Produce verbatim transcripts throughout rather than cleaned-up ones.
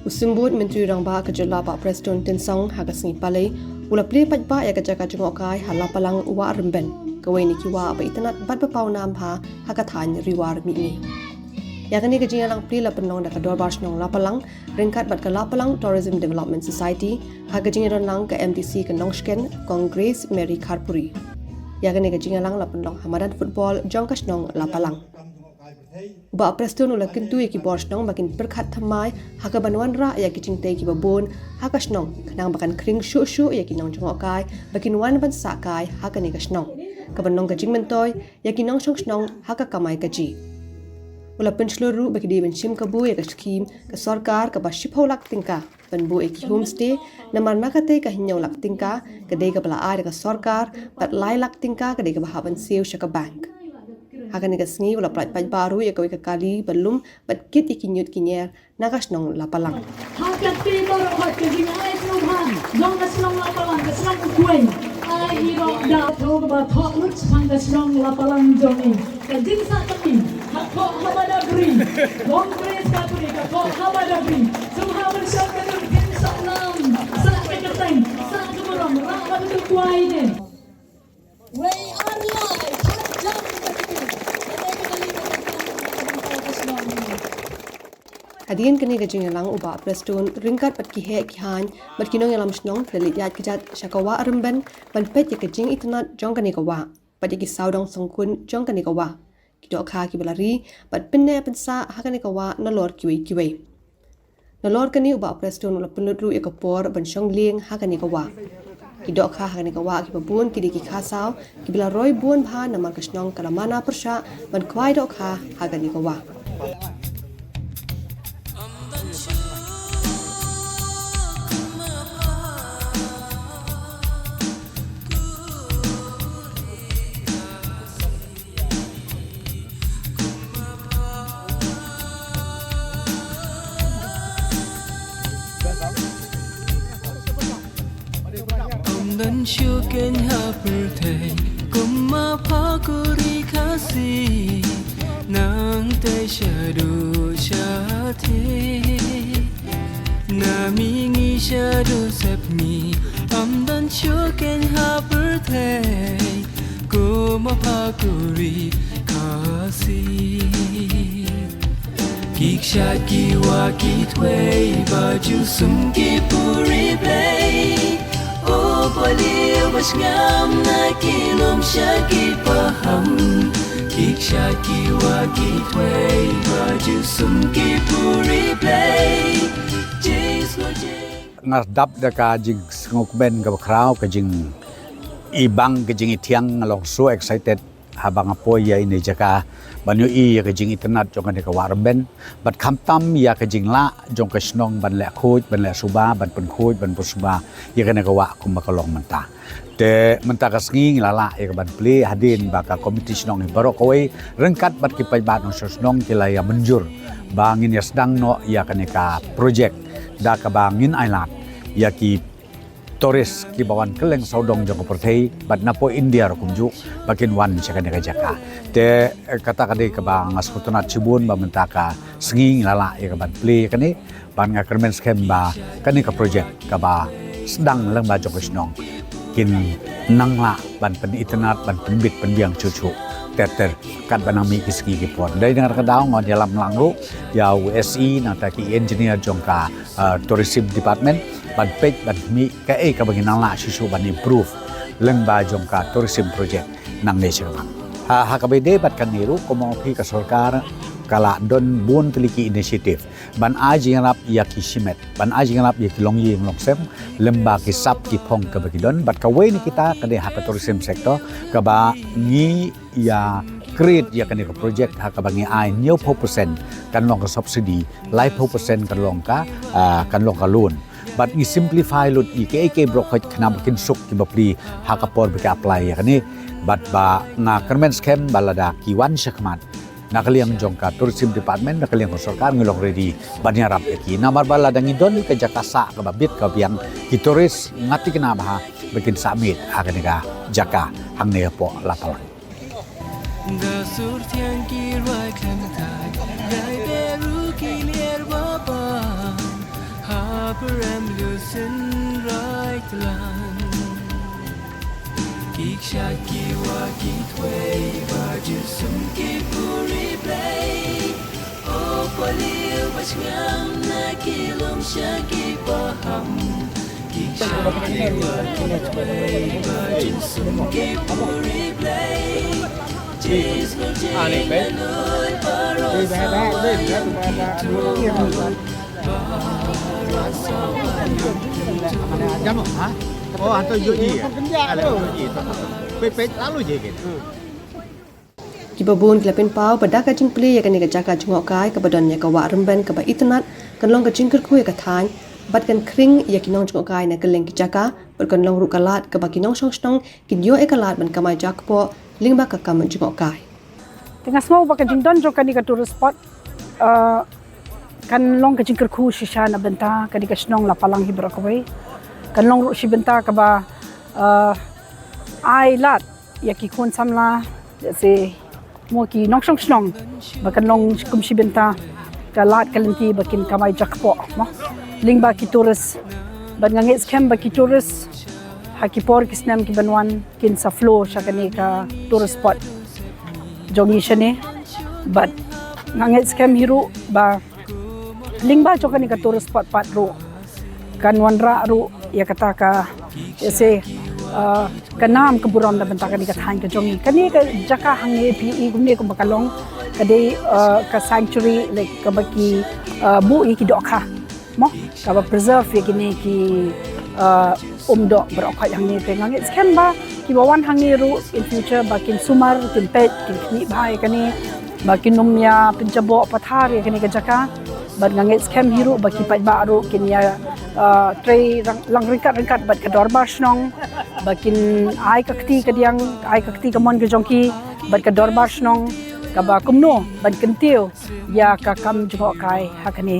U Symbud Myntri Rangbah ka jylla Bah Prestone Tynsong ha ka sngi Palei u la plie paidbah ïa ka jaka jngohkai ha Lapalang Wah Rymben, kawei na ki wah ba itynnad bad ba pawnam bha ha ka thaiñ Ri War Mihngi. Ïa kane ka jingïalang plie la pynlong da ka Dorbar Shnong Lapalang ryngkat bad ka Lapalang Tourism Development Society ha ka jingïadonlang ka MDC ka Nongshken, Kong Grace Mary Kharpuri. Ïa kane ka jingïalang la pynlong ha madan football jong ka shnong Lapalang. U Bah Prestone u la kyntu ïa ki bor shnong ba kin pyrkhat thymmai ha kaban wanrah ïa ki jingtei kiba bun ha ka shnong, khnang ba kan khring shuh shuh ïa ki nongjngohkai ba kin wan ban sah kai ha kane ka shnong, kaban long ka jingmyntoi ïa ki nongshong shnong ha ka kamai kajih. U la pynshlur ruh ba ki dei ban shim kabu ïa ka skhim ka sorkar kaba shiphew lak tyngka ban buh ïa ki homestay, namar na katei ka hynñiew lak tyngka ka dei kaba la ai da ka sorkar, bad lai lak tyngka ka dei kaba hap ban siew sha ka bank. Ha kane ka sngi u la pynlait paidbah ruh ïa kawei ka kali ba lum bad kit ïa ki ñiut ki ñier na ka shnong Lapalang. Ha katei baroh ka jingai sngewbha jong ka shnong Lapalang, ka shnong U Khwei. Ai ïa da to kaba thoh lut shaphang ka shnong Lapalang jong ngi. Ka jingsah kti ha khoh ha Badagri. Kong Grace Kharpuri, ka khoh ha Badagri. Sngewbha ban shong ka dur, phin sah nam, sah ka kyrteng, sah ka burom, rah bad ka kwai ne. Wei ar lai, khat jam ka kti. Kane ka kali ka kyrteng ka bynta ka shnong. Hadien kane ka jingïalang u Bah Prestone ryngkat bad ki heh ki haiñ bad ki nongïalam shnong ki la leit ïaid kjat sha ka Wah Rymben ban peit ïa ka jingitynnad jong kane ka wah bad ïa ki sawdong songkun jong kane ka wah, ki dohkha kiba la ri bad pynneh pynsah ha kane ka wah nalor kiwei kiwei. Nalor kane u Bah Prestone u la pynlut ruh ïa ka por ban shong lieng ha kane ka wah. Ki dohkha ha kane ka wah kiba bun ki dei ki kha saw kiba la roi bun bha namar ka shnong ka la mana pyrshah ban khwai dohkha ha kane ka wah. Ym don shuh keiñ ha pyrthei kum ma pha kurim Khasi, nangta shaduh shathie. Na mihngi shaduh sepngi, ym don shuh keiñ ha pyrthei kum ma pha kurim Khasi. Ki kshaid ki wah ki thwei, ba ju sum ki puri Blei. O baliew ba sngap na ki lum sha ki paham. Ki kshaid ki wah ki thwei, ba ju sum ki puri Blei. Jai sngewjing. Nga dap da ka jingsngewkmen kaba khraw, ka jingibang, ka jingithiang, nga long so excited haba nga poi ïa ine i jaka ban ïohi ïa ka jingitynnad jong kane ka Wah Rymben bad khamtam ïa ka jinglah jong ka shnong ban leh khuid, ban leh suba, ban pynkhuid, ban pynsuba ïa kane ka wah kumba ka long mynta. Te mynta ka sngi ngi la lah ïa ka ban plie hadien ba ka komiti shnong hi baroh kawei ryngkat bad ki paidbah nongshong shnong ki la ïa mynjur ba ngin ïa sdang noh ïa kane ka projek da kaba ngin ailad ïa ki tourist kiba wan kylleng sawdong jong ka pyrthei bad na poh India ruh kumjuh ba kin wan sha kane ka jaka. Te, eh, kata ka dei kaba nga sngewtynnad shibun ba mynta ka sngi ngi la lah ïa ka ban plie ïa kane, bad nga kyrmen skhem ba kane ka project kaba sdang lyngba jong ka shnong kin nang lah ban pynitynnad, ban pynbit pynbiang shuh shuh ter ter katba nang mih ki sngi ki por. Dei na kata ka daw nga ïalam lang ruh ïa u SE nangta ki engineer jong ka, uh, tourism department ban peit ban mih kaei kaba ngin nang lah shuh shuh ban improve lyngba jong ka tourism project nangne sha ka ban. Ha, ha kaba ïadei bad kane ruh, kumba nga ong ïa phi, ka sorkar ka la don bun tylli ki initiative ban ai jingïarap ïa ki shimet, ban ai jingïarap ïa ki longïing longsem lyngba ki sap ki phong kaba ki don, bad kawei na kita ka dei ha ka tourism sector kaba ngi ïa create ïa kane ka project ha kaba ngi ai hynñiewphew percent kan long ka subsidy, laiphew percent kan long ka, ah, kan long ka loan. Bad ngi simplify lut ïa kiei kiei baroh khoit khnang ba kin suk ki bapli ha ka por ba ki apply ïa kane. Bad ba nga kyrmen skhem ba lada ki wan sha khmat na ka liang jong ka tourism department, na ka liang ka sorkar, ngi long ready ban ïarap ïa ki. Namar ba lada ngi don ka jaka sah kaba bit kaba biang, ki tourist nga thikna bha ba kin sah miet ha kane ka jaka hangne hapoh Lapalang. Da sur thiang ki rwai khlem thai, dei beru ki lier ba bang. Krem lusin rai tlan. Ki ksha ki wa ki twei ba ju sum ki puri blei. O pali ba sngam na ki lum sha ki paham. Ki ksha ki wa ki twei ba ju sum ki puri blei. Jis ko jing na noi paro sa wa yam ki tu. Kiba bun ki la pynpaw ba da ka jingplie ïa kane ka jaka jngohkai kaba don ïa ka wah rymben kaba itynnad, kan long ka jingkyrkhu ïa ka thaiñ bad kan khring ïa ki nongjngohkai na kylleng ki jaka, bad kan long ruh ka lad kaba ki nongshong shnong kin ïoh ïa ka lad ban kamai jakpoh lyngba ka kam jngohkai. Te nga sngew ba ka jingdon jong kane ka tourist spot, uh, kan long ka jingkyrkhu shisha na bynta kane ka shnong Lapalang hi baroh kawei. Kan long ruh shi bynta kaba, uh, ai lad ïa ki khun samla, ïa se mo ki nongshong shnong, ba kan long kum shi bynta ka lad ka lynti ba kin kamai jakpoh mo lyngba ki tourist. Bad nga ngeit skhem ba ki tourist ha ki por ki snem ki ban wan kin sa flow sha kane ka tourist spot jong ngi shane. Bad nga ngeit skhem hi ruh ba lyngba jong kane ka tourist spot pat ruh kan wanrah ruh ïa kata ka, ïa se, uh, ka nam ka burom na bynta kane ka thaiñ ka jong ngi. Kane ka jaka hangne phi i kumne kumba ka long ka dei, uh, ka sanctuary, like kaba ki, uh, buh ïa ki dohkha mo, kaba preserve ïa kine ki, uh, um doh baroh khoit hangne. Te nga ngeit skhem ba kiba wan hangne ruh in future ba kin sumar, kin peit, kin khmih bha ïa kane, ba kin ym ïa pynjaboh pathar ïa kane ka jaka. Bad nga ngeit skhem hi ruh ba ki paidbah ruh kin ïa, uh, trei rang-, lang ryngkat ryngkat bad ka dorbar shnong, ba kin ai ka kti kadiang, ai ka kti kamon ka jong ki bad ka dorbar shnong kaba kumno ban kyntiew ïa ka kam jngohkai ha kane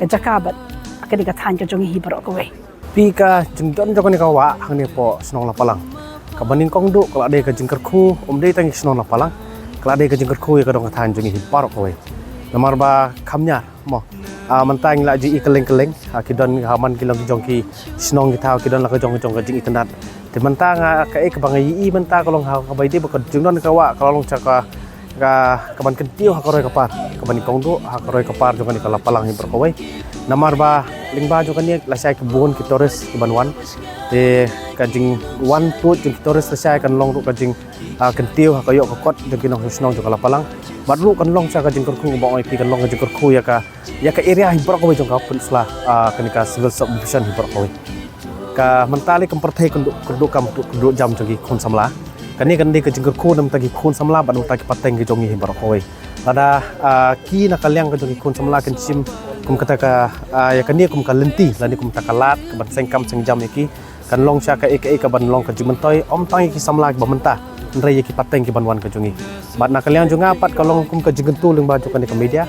ka jaka bad ha kane ka thaiñ ka jong ngi hi baroh kawei. Phi, ka jingdon jong kane ka wah hangne hapoh shnong Lapalang, kaba nyngkong duh ka la dei ka jingkyrkhu, ym dei tang ïa shnong Lapalang, ka la dei ka jingkyrkhu ïa ka dong ka thaiñ jong ngi hi baroh kawei. Namar ba kham ïar mo, ah, mynta ngi la ju i kylleng kylleng, ah, ki don ha man ki long ki jong ki shnong ki thaw, ki don la ka jong ka jong ka jingitynnad. Te mynta nga, kaei kaba nga ïohi mynta ka long ha kaba ïadei bad ka jingdon ka wah ka la long sha ka, ka, ka ban kyntiew ha ka roi ka par, ka ban nyngkong duh ha ka roi ka par jong kane ka Lapalang hi baroh kawei. Namar ba lyngba jong kane lashai ki bun ki tourist ki ban wan. Te ka jingwan tuid jong ki tourist lashai kan long ruh ka jing, ah, kyntiew ha ka ïoh ka kot jong ki nongshong shnong jong ka Lapalang. Bad ruh kan long sha ka jingkyrkhu kaba ong ïa phi, kan long ka jingkyrkhu ïa ka, ïa ka area hi baroh kawei jong ka peninsula, ah, kane ka civil subdivision hi baroh kawei. Ka mynta lei kam pyrthei kynduh, kynduh kam, kynduh jam jong ki khun samla. Kane kan dei ka jingkyrkhu na bynta ki khun samla bad na bynta ki pateng ki jong ngi hi baroh kawei. Lada, ah, ki na ka liang ka jong ki khun samla kin shim kum kata ka, ah, ïa kane kum ka lynti lane kum kata ka lad ka ban seng kam seng jam ïa ki, kan long sha kaei kaei ka ban long ka jingmyntoi, ym tang ïa ki samla kiba mynta, hynrei ïa ki pateng ki ban wan ka jong ngi. Bad na ka liang jong nga pat ka long kum ka jingkyntu lyngba jong kane ka media,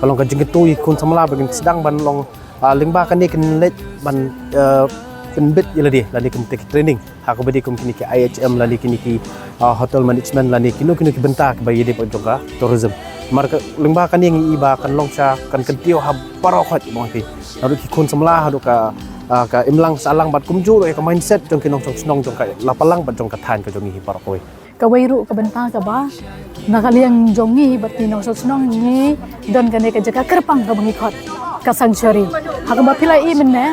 ka long ka jingkyntu ïa ki khun samla ba kin sdang ban long, ah, lyngba kane kin leit ban, eh, pynbit ïa lade lane kum te ki training ha kaba dei kum kine ki I H M lane kine ki, ah, hotel management lane kino kino ki bynta kiba ïadei bad jong ka tourism. Namar ka lyngba kane ngi i ba kan long sha, kan kyntiew ha baroh khoit ba ngi phi. Naduh ki khun samla haduh ka, ah, ka imlang sahlang bad kumjuh ruh ïa ka mindset jong ki nongshong shnong jong ka Lapalang bad jong ka thaiñ ka jong ngi hi baroh kawei. Kawei ruh ka bynta kaba na ka liang jong ngi bad ki nongshong shnong ngi don kane ka jaka kyrpang kaba ngi khot ka sanctuary. Ha kaba phi la i mynne,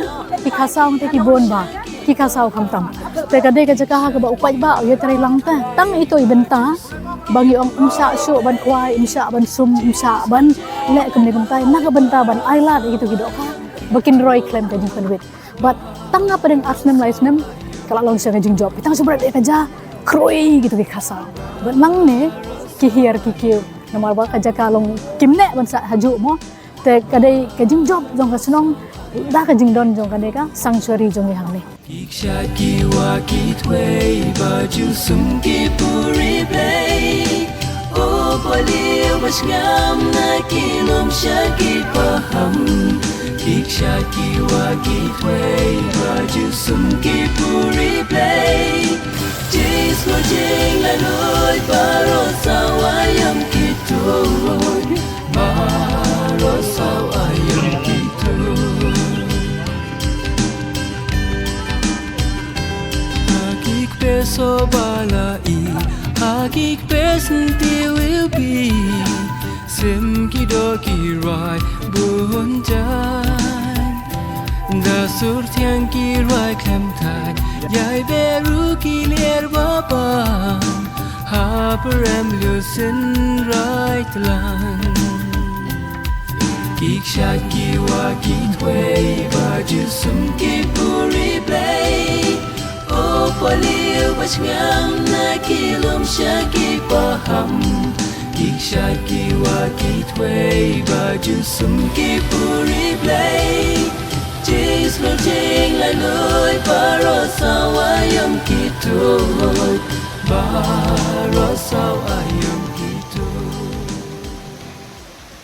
ki khasaw te ki bun bha, ki khasaw khamtam. Te ka dei ka jaka ha kaba u paidbah u ïatrei lang te tang ito i bynta ba ngi ong ym shah shuh ban khwai, ym shah ban sum, ym shah ban leh kumne kumtai, na ka bynta ban ai lad ïa kito ki dohkha ba kin roi khlem ka jingpynwit. Bad tang ha pdeng ar snem lai snem ka la long sha ka jingjop. Tang shu bret ïa ka ja khrui kito ki khasaw. Bad nangne ki hiar ki kiew namar ba ka jaka long kim neh ban sah hajuh mo. Te ka dei ka jingjop jong ka shnong da ka jingdon jong kane ka sanctuary jong ngi hangne. Ki ksha ki wa ki twei ba ju sum ki puri blei. O pali ba sngam na ki lum sha ki paham. Ki ksha ki wa ki twei ba ju sum ki puri blei. Jis ko jing la noi baroh saw ayam ki tun. Baroh saw ayam ki tun. Soba la i ha ki kpes nti wiu bi, sim ki do ki rai bun jan. Da sur thiang ki rai klem thai, yai beru ki lier ba bam ha prem lu sin rai tlang. Ki kshat ki wa ki twei ba ju sum ki puri blei. O paliu ba chngam na ki lum sha ki paham. Ki kshat ki wa ki twei ba ju sum ki puri blei. Jis lo jing lai lui ba ro sa wa yom ki tut. Ba ro sa